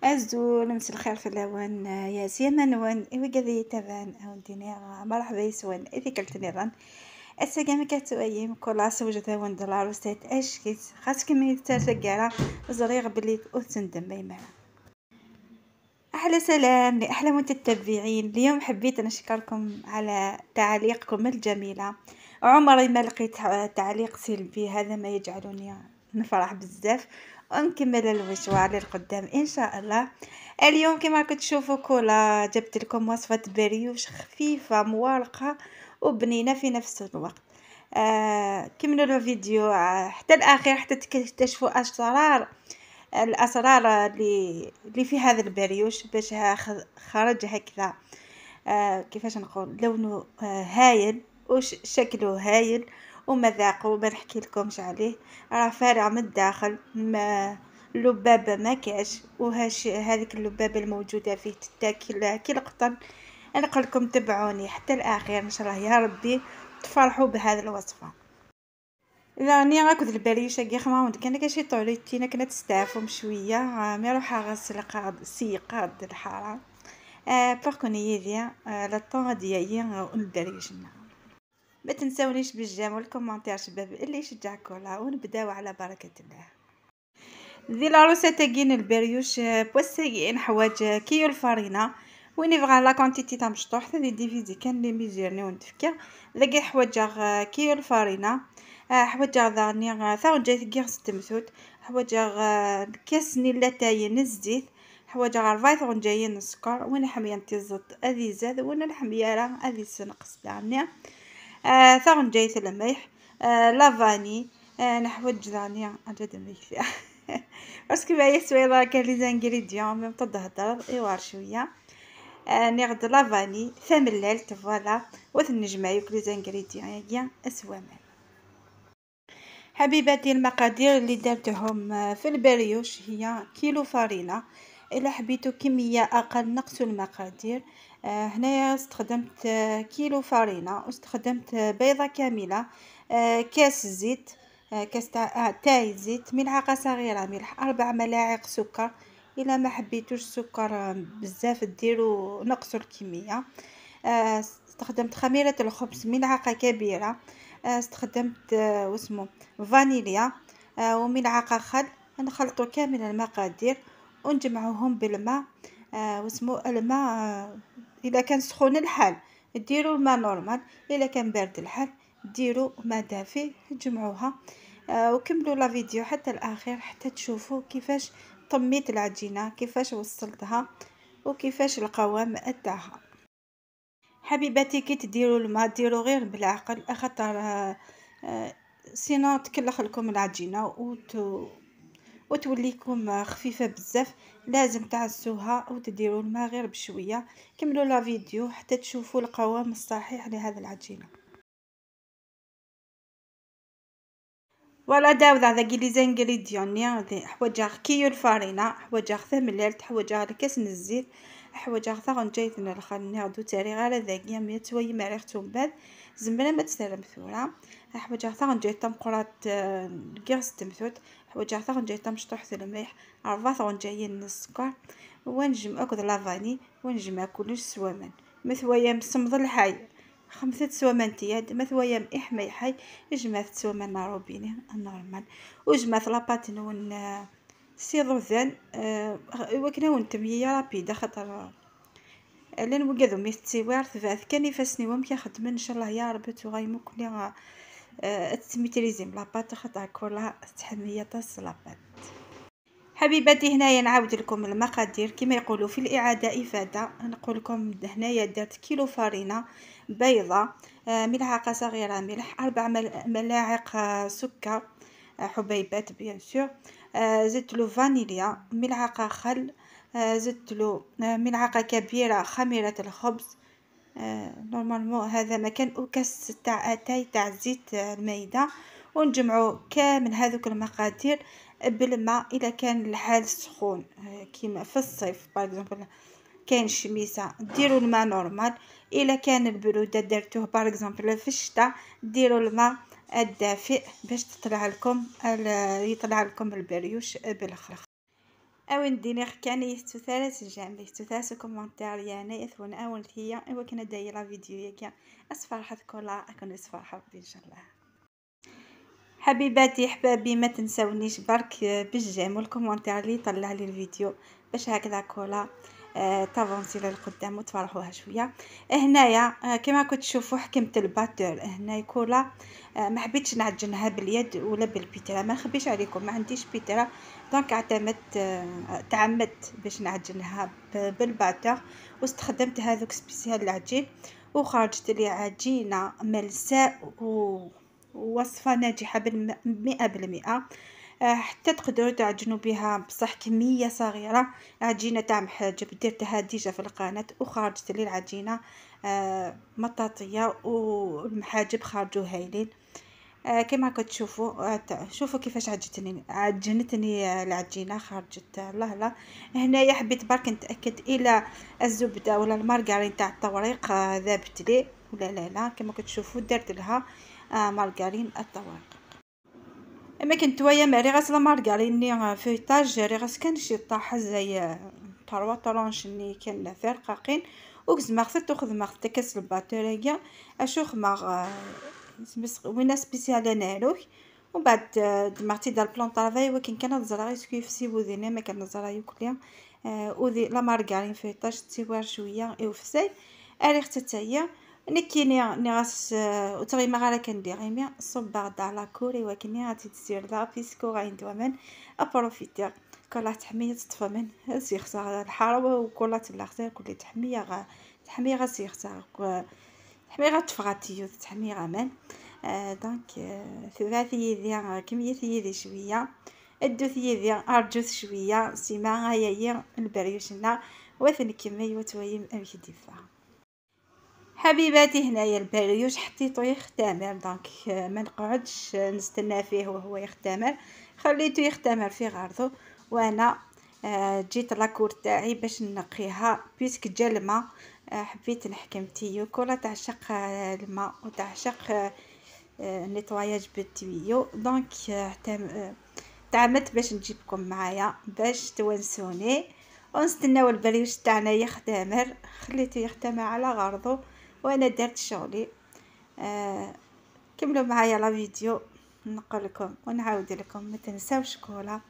أزول مسا الخير في الأوان يا سيما نوان إوي قذي تبان أو دينيا مرحبا يسوان إذي كلت نظام السجامة كتويم كلاس وجدها وندلار وستات أشكيت خاص كمية تاع زريغ بلي وتندم بيمانا. أحلى سلام لأحلى متتبعين. اليوم حبيت نشكركم على تعاليقكم الجميلة. عمري ما لقيت تعليق سلبي، هذا ما يجعلني نفرح بزاف ونكمل المشوار للقدام ان شاء الله. اليوم كما راكم تشوفوا كولا جبت لكم وصفة بريوش خفيفة مورقة وبنينة في نفس الوقت. كملوا الفيديو حتى الاخير حتى تكتشفوا الاسرار اللي في هذا البريوش باش خرج هكذا. كيفاش نقول، لونه هايل وشكله هايل ومذاقه ما نحكي لكمش عليه، راه فارغ من الداخل، ما اللبابه ما كاش، وهاش هذيك اللبابه الموجودة فيه تتاكل كي القطن. نقول لكم تبعوني حتى الاخير ان شاء الله يا ربي تفرحوا بهذه الوصفة. راني غاكد البريوشه كي خما كان كاشي طوليتينا كنا تستعفوا شوية مي روح غسل قاد سيقاد الحارة باركوني يديا لا طون ديالي البريوش. ما تنساونيش بال j'aime وال commentaire شباب اللي يشجع كولا، ونبداو على بركة الله. ذي la recette كاين البريوش بوسي نحواج كيلو الفرينة وين يبغى la quantité تاع مشطوح ثاني diviser كان les mesures ني ونتفكر ذاك حواج كيلو الفرينة، حواج ذاني ثاون جاي ستمثوت، حواج كاس نيلاتاين الزيت، حواج ربعة غنجايين السكر، وين حمية تزط اذي زاد وين الحمية راه اذي سنقص داني ثاون جاي الملح، la vanille، نحوج ذاني عدد ميكفي parce que ما يسوي كان les ingrédients même تهضر ايوار شوية. نغد la vanille ثملالت voilà وثنجمع يوك les ingrédients يا اسوامان. حبيباتي المقادير اللي درتهم في البريوش هي كيلو فرينه، الا حبيتو كمية اقل نقصوا المقادير. هنايا استخدمت كيلو فرينه واستخدمت بيضة كاملة، كاس زيت، كاس تاع زيت، ملعقة صغيرة ملح، 4 ملاعق سكر. الا ما حبيتوش السكر بزاف ديروا نقصوا الكمية. استخدمت خميره الخبز ملعقة كبيرة، استخدمت واسمو فانيليا، وملعقه خل. نخلطوا كامل المقادير ونجمعوهم بالماء، واسمو الماء اذا كان سخون الحال ديروا الماء normal، اذا كان بارد الحال ديروا ماء دافي. جمعوها وكملوا la vidéo حتى الاخير حتى تشوفوا كيفاش طميت العجينة، كيفاش وصلتها وكيفاش القوام تاعها. حبيباتي كي تديروا الماء ديروا غير بالعقل، خاطر sinon تكلخ لكم العجينة وتوليكم خفيفة بزاف. لازم تعسوها وتديروا الماء غير بشوية. كملوا la vidéo حتى تشوفوا القوام الصحيح لهذه العجينة. voilà داو ذا les ingrédients حوايج كيلو الفرينة، حوايج ثملالت، حوايج كاس الزيت، حوايج ثغن الخل ناخدو تاري غير ذاكيا مية توي مريختو من بعد زمرة ما تسلم ثورة. حوايج ثغن جاي تمقرات كيغس تمثوت، حوايج ثغن جاي تمشطوح الملح، 4 ثغن جايين السكر، ونجم اكل la vanille ونجمع كلش سوامان مثويا مسمض الحي 5 سوامان تياد مثويا إحمي حي جمعت سوامان robinet normal وجمعت la pâte نون سيضوزان وكنا ونتمية rapide خاطر لان وكادو ميستيوار تبعث كان يفاسني ومكي خدم ان شاء الله يا ربي تغايمو كلي تميتريزيم la pâte خاطر كلها تحمية طاس la pâte. حبيباتي هنايا نعاود لكم المقادير كما يقولوا في الاعادة افاده. نقول لكم هنايا درت كيلو فرينه، بيضة، ملعقة صغيرة ملح، 4 ملاعق سكر حبيبات bien sûr، زدت له فانيليا، ملعقة خل، زدت له ملعقة كبيرة خميره الخبز، normalement هذا مكان، وكاس تاع اتاي تاع زيت المائدة. ونجمعوا كامل هذوك المقادير بالماء اذا كان الحال سخون كيما في الصيف par exemple كاين الشميسه ديروا الماء normal، الا كان البرودة درتوه par exemple في الشتاء ديروا الماء الدافئ باش تطلع لكم يطلع لكم البريوش بالخ. اوين ديني كان يستو ثلاث j'aime، يستو ثلاث commentaire يعني اثون اون هي ايوا كنا دايرة فيديو ياك اسفرحت كولا اكون اسفرح ربي ان شاء الله. حبيباتي حبابي ما تنسونيش برك بال j'aime وال commentaire اللي طلع لي الفيديو باش هكذا كولا t'avancer للقدام وتفرحوها شوية. هنايا كما كنت تشوفوا حكمت ال batteur هنا كولا، ما حبيتش نعجنها باليد ولا بال pétrin، ما نخبيش عليكم ما عنديش pétrin، donc اعتمدت تعمدت باش نعجنها بال batteur، واستخدمت هذوك spécial العجين وخرجت لي عجينه ملساء ووصفه ناجحة 100%. حتى تقدروا تعجنوا بها بصح كمية صغيرة. عجينه تاع محاجب درتها déjà في القناة وخرجت لي العجينة مطاطيه والمحاجب خرجوا هايلين. كما كتشوفوا شوفوا كيفاش عجنتني العجينة خرجت الله لا. هنايا حبيت برك نتاكد الى الزبدة ولا المارغرين تاع التوريق ذابت لي ولا لا لا. كما كتشوفوا درت لها مارغرين التوريق. اما كنت ويا ماري غاس la margarine ني feuilletée ري غاس كان شي طاح زي trois tranches ني كان فرقاقين وكزماغت وخدماغت كاس ال batteur اشو خماغ وين spécial نالوك. ومن بعد دمرتي دار plan travail ولكن كان نزرع كيف سي وذينا ما كان نزرع يكليا وذي la margarine feuilletée تيوار شوية يوفسي اريخ تاهي نكيني ني غاس وتغي ما غالا كندير غيمي صباغ دا la cour ولكن غادي تسير دا puisque غاين دوامن à profiter كلا تحميه تطفى من سيخسا الحارة وكلا تلاخ كل تحميه غا تحميه غا سيخسا تحميه غا تفغاتيو تحميه غامان. donc ثلاثي ذي كمية ذي شوية ادو ذي ارجوث شوية سيما غايا البريوشنا وثن كمية وتويم امشي ديفا. حبيباتي هنايا البريوش حطيتو يختمر، donc ما نقعدش نستنى فيه وهو يختمر، خليته يختمر في غرضه. وانا جيت la cour تاعي باش نقيها puisque جا الماء، حبيت نحكم tuyau كولا تعشق الماء وتعشق nettoyage بال tuyau، donc تعمدت باش نجيبكم معايا باش تونسوني ونستناو البريوش تاعنا يختمر. خليته يختمر على غرضه وانا درت شغلي. كملوا معايا la vidéo نقول لكم ونعاود لكم ما تنساوش كولا.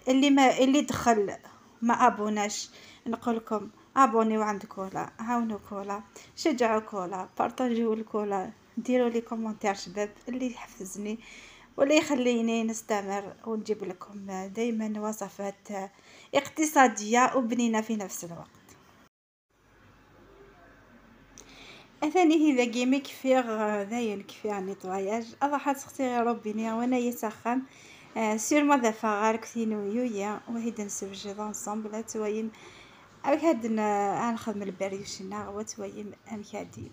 اللي دخل ما abonné اش نقول لكم abonnez عند كولا، عاونوا كولا، شجعوا كولا، partagez الكولا، ديروا les commentaires شباب اللي يحفزني واللي يخليني نستمر ونجيب لكم دائما وصفات اقتصادية وبنينه في نفس الوقت. اثاني هذا كيمي كفيغ ذاين كفيغ nettoyage اضحى تختي غير ربيني وانا يسخن sûrement ذا فغار كثينو يويا وهيدا نسوجد ensemble تويم او هاد نخدم البريوشنا وتويم ام كاديب.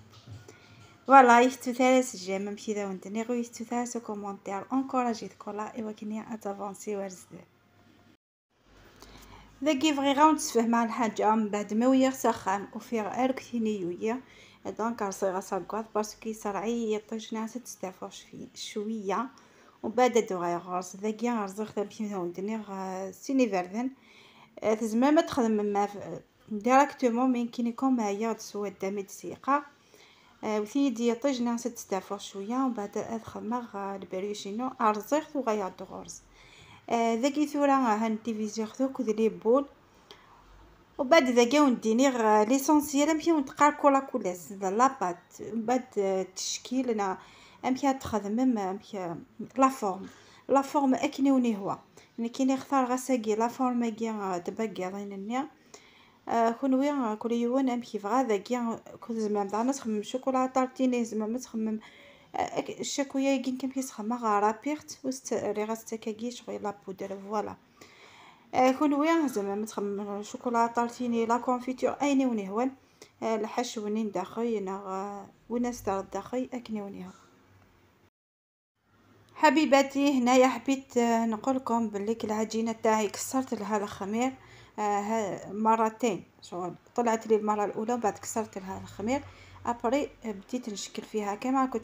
voilà يفتو ثلاث j'aime مشي ذا وندني غو يفتو ثلاث commentaire encouragez كولا ايوا كني avancer ورزد ذا كيفغي غاون تسفه مع الحاجة من بعد ما ويا سخن وفي غير كثيني يويا donc رصيغه ساكوات parce que يصرعي يطيش ناس تستافوش في شوية وبعد دو غير غرس ذاكي غرزغ تمشي وندني سيني فردن تزما ما تخدم ما directement من كيني كوم هيا تسوى دامي تسيقه وثي طيج ناس تستافو شوية ومن بعد ادخل مغ البريوشينو ارزيغ وغير غرز ذاكي ثورا هان تيفيزيون ذوك les boules. وبعد ذاكي ونديني l'essentiel امشي ونتقار كولا كولاس la pâte من بعد التشكيل انا امشي تخدم امشي la forme la forme اكني وني هو يعني كاين يختار غاساكي la forme كي تبقى غينني كون كل يوم امشي فغا ذاكي كل زعما نتاع تخمم chocolat tartiner زعما ما تخمم الشاكويا كي كان كيسخم غا رابيرت وست ري غاستاكاكي شغل la poudre voilà. كون زعما ما تخمم chocolat tartiner la confiture ايني وني هو الحشو وني داخل نا وناس تاع داخل اكني وني هو. حبيباتي هنايا حبيت نقول لكم بلي العجينة تاعي كسرت لها الخمير مرتين شغل طلعت لي المرة الاولى وبعد كسرت لها الخمير. après بديت نشكل فيها كما راكم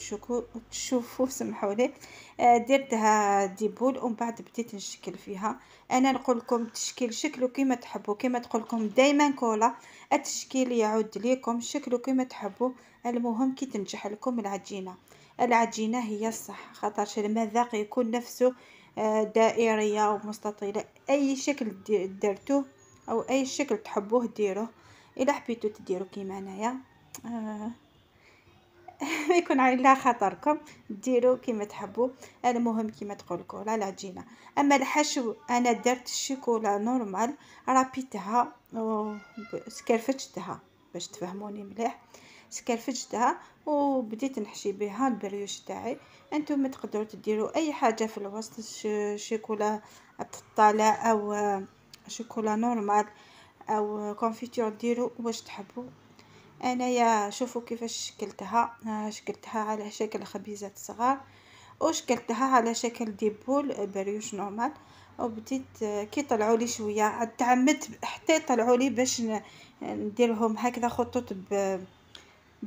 تشوفوا، سمحوا لي، درتها des boules ومن بعد بديت نشكل فيها. انا نقول لكم تشكيل شكلوا كما تحبوا، كما تقول لكم دائما كولا التشكيل يعود ليكم، شكلوا كما تحبوا. المهم كي تنجح لكم العجينة، العجينة هي الصح، خاطرش المذاق يكون نفسه دائريه ومستطيله، اي شكل درتوه او اي شكل تحبوه ديروه. الا حبيتو تديروا كيما انايا يكون على خاطركم، ديروا كيما تحبوا. المهم كيما تقول كولا العجينة. اما الحشو انا درت الشوكولا normal، رابيتها وسكرفتها باش تفهموني مليح، سكرفجتها وبديت نحشي بها البريوش تاعي. انتم تقدروا تديروا اي حاجة في الوسط، شوكولا الطالع او شوكولا normal او confiture، ديروا واش تحبوا. انايا شوفوا كيفاش شكلتها، شكلتها على شكل خبيزات صغار، وشكلتها على شكل des boules brioche normal. وبديت كي طلعوا لي شوية تعمدت حتى طلعوا لي باش نديرهم هكذا خطوط ب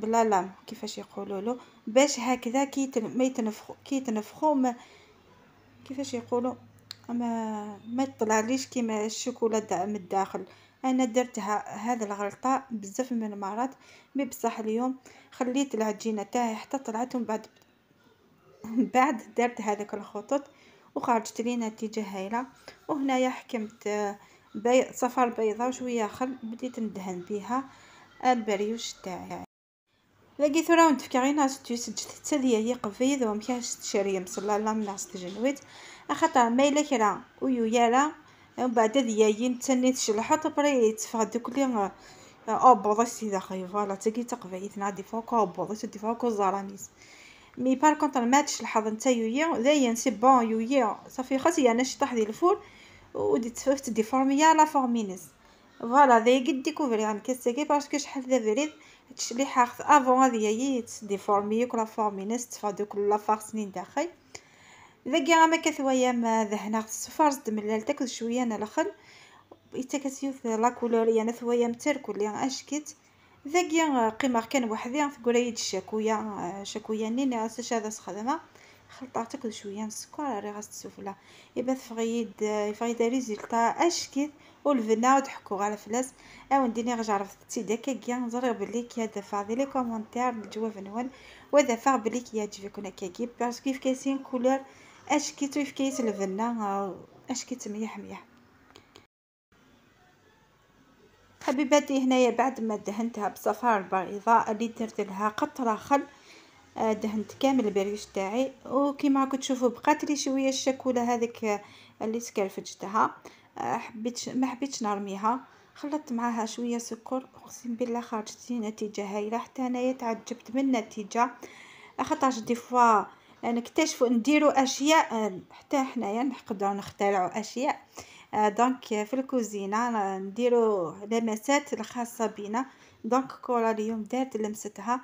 la lame كيفاش يقولوا له، باش هكذا كي ما يتنفخوا، كي يتنفخوا كيفاش يقولوا ما تطلعليش كيما الشوكولا من الداخل. انا درتها هذا الغلطة بزاف من المرات، mais بصح اليوم خليت العجينة تاعي حتى طلعت، ومن بعد درت هذاك الخطوط وخرجت لي نتيجة هايلة. وهنايا حكمت صفار بيضة وشوية خل، بديت ندهن بها البريوش تاعي. لقيت راون تفكرين astuce تسديا هي قفيد ومكاش تشري مصلا لا من تجنويت، خاطر ما الا كرا ويو يالا ومن بعد دياين تسني تشلحط بري تفغ دوك لي اوبوض سي داخل voilà تاكي تقبيت نادي فوق اوبوض دي فوق زرانيس. mais par contre ما تشلحظ نتا يويا داين c'est bon يويا صافي خاص انا شطح ديال ال four ودي تففت déformer la forme ينس voilà ذا قد découvrir عن كاساكي parce que شحال ذا بريد تشليحه avant هذه هي déformer la forme ينس تفا دوك la farce نين داخل. ذاكي ما كثويا ما ذهنا الصفار زد ملال تاكل شوية انا الخل يتكاسيوث la couleur يعني ثويا متركل اشكيت ذاكي قيمة كان وحدي تقول الشاكويا شاكويا نيني غاس هذا سخدمه خلطات تاكل شوية السكر راه غاس تسفلا يبا تفغيد يفغيد résultat اشكيت والفنا وتحكو على فلاس او نديني غجرب تيدا كاكيا نزري بلي كي دفع دي les commentaires الجواب نون ودفع بلي كي يعجبكم كاكي parce que كيف كايسين couleur اشكيتو كيف كايس الفنا اشكيت مليح مليح. حبيباتي هنايا بعد ما دهنتها بصفار البيضاء اللي درت لها قطرة خل، دهنت كامل البريش تاعي. وكما راكم تشوفوا بقات لي شوية الشكولا هذيك اللي سكرفجتها، حبيت ما حبيتش نرميها، خلطت معاها شوية سكر. اقسم بالله خرجت لي نتيجة هايلة، حتى انايا تعجبت من النتيجة. خاطرش des fois نكتشفوا نديروا اشياء حتى حنايا نقدروا نخترعوا اشياء، donc في الكوزينة نديروا لمسات الخاصة بنا. donc كولا اليوم دارت لمستها،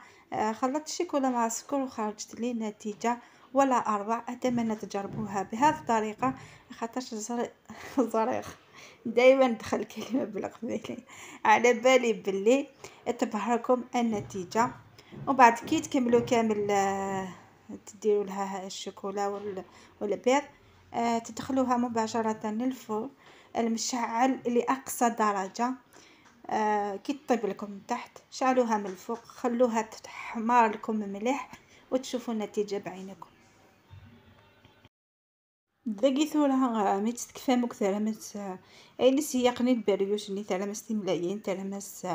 خلطت الشيكولا مع السكر وخرجت لي نتيجة ولا اروع. اتمنى تجربوها بهذه الطريقة، خاطرش زريخ دائما ندخل كلمة بالقبيلي على بالي باللي تبهركم النتيجة. وبعد كي تكملوا كامل تديروا لها الشوكولا والبيض، تدخلوها مباشرة لل four المشعل لاقصى درجه. كي تطيب لكم من تحت شعلوها من الفوق، خلوها تحمر لكم مليح وتشوفوا النتيجة بعينكم. ذاكي ثورة مي تكفامك ثرمس اين سياقني البريوش ني ثرمس تملايين ثرمس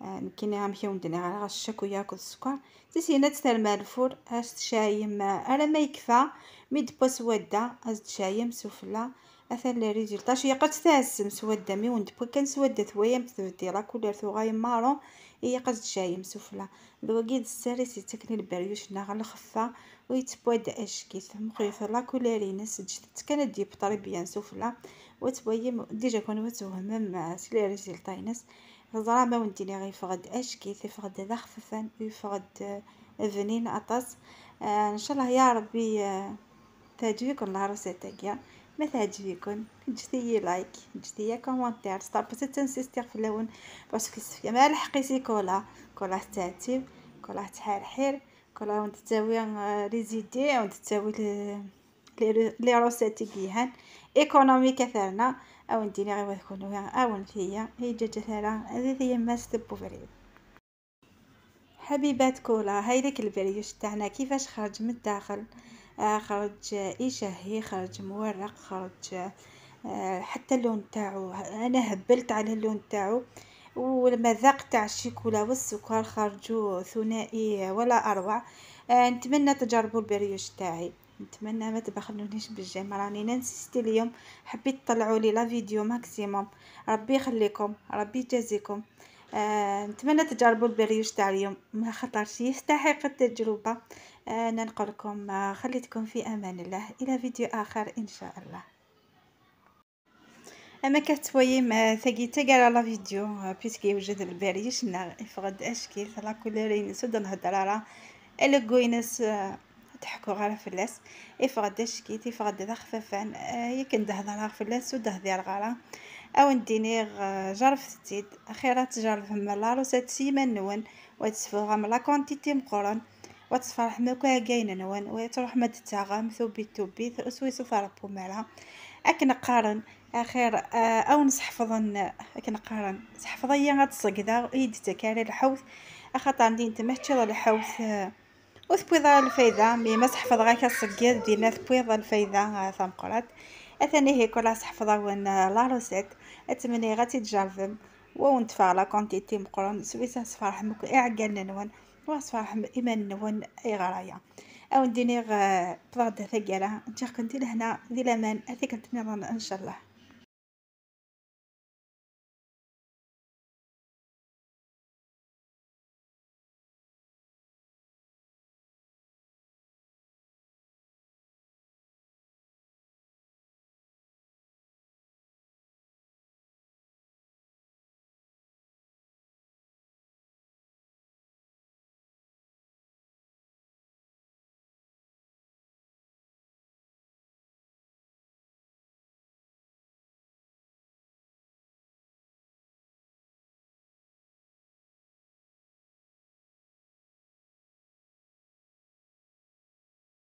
نكيني غام كيوندني غير الشاكو ياكل السكر تسينا تثرما ال four اش تشايم على ما يكفى مي دبا سوادا اش تشايم سفلى اثر les résultats شي قد تاسم سوادا mais وندبا كان سوادا ثويا تبدي la couleur ثوغاي marron هي قد تشايم سفلى دوكي الساريس يتكني البريوش نا غير الخفة ويتبواد اشكيت مخيف la couleur ينس جت كان دي بطري bien سفلى وتبويم déjà كون وتوهم سي les résultats ينس زرا ما ونديني غير فغد اشكيت فغد ذا خففان ويفغد فنين اطاس. ان شاء الله يا ربي تعجبكم la recette تاعي، ما تعجبكم جتي like جتي commentaire ستار تنسيستير في اللون parce que ما لحقيتي كولا كولا تاتي كلها تحرحير كلها وانت تساوي les idées وانت تساوي les recettes كيهان économique ثرنا او نديني غير كونوا او هي هي جاجة ثرا هذه هي ماس تبوفريد. حبيبات كولا هاي لك البريوش تاعنا كيفاش خرج من الداخل، خرج يشهي، خرج مورق، خرج حتى اللون تاعو انا هبلت على اللون تاعو، والمذاق تاع الشيكولا والسكر خرجوا ثنائي ولا اروع. نتمنى تجربوا البريوش تاعي، نتمنى ما تبخلونيش بال j'aime، راني ن insister اليوم حبيت تطلعوا لي la vidéo maximum. ربي يخليكم، ربي يجازيكم. نتمنى تجربوا البريوش تاع اليوم، ما خطرش يستحق التجربه. ننقل لكم، خليتكم في امان الله، الى فيديو اخر ان شاء الله. اما كتويم ثقي تقرا la vidéo puisque يوجد البريش نا يفقد اشكي la couleur ينس نهضر راه الكوينس تحكو غير فلاس يفقد اشكي تيفقد ذا خفافان يمكن دهضر فلاس ودهضر غرا او نديني جرف تيد اخيرا تجرب ما la recette سيما نون وتسفوغ la quantité مقرن وتصفرح ماكا كاين نون وتروح ما تتاغم ثوبي توبي سويسو ثربو مالها اكن قارن اخير او نصحفظن اكن قارن صحفظيا غتصقدا ايد تكاري الحوث اخاطر عندي انت مهتشي الحوث وثبيض الفايدة mais ما صحفظ غا كصقيد دينا ثبيض الفايدة ثمقرات اثاني هي كلها صحفظ وين la recette اتمنى غا تتجربم ونتفع la quantité مقرن سويسا صفرح مك اعقال نون وصفرح ايمان نون اي غرايا او نديني غ بضغط ثقيلة نتشارك كنتي لهنا ذي الامان اثيك ان شاء الله.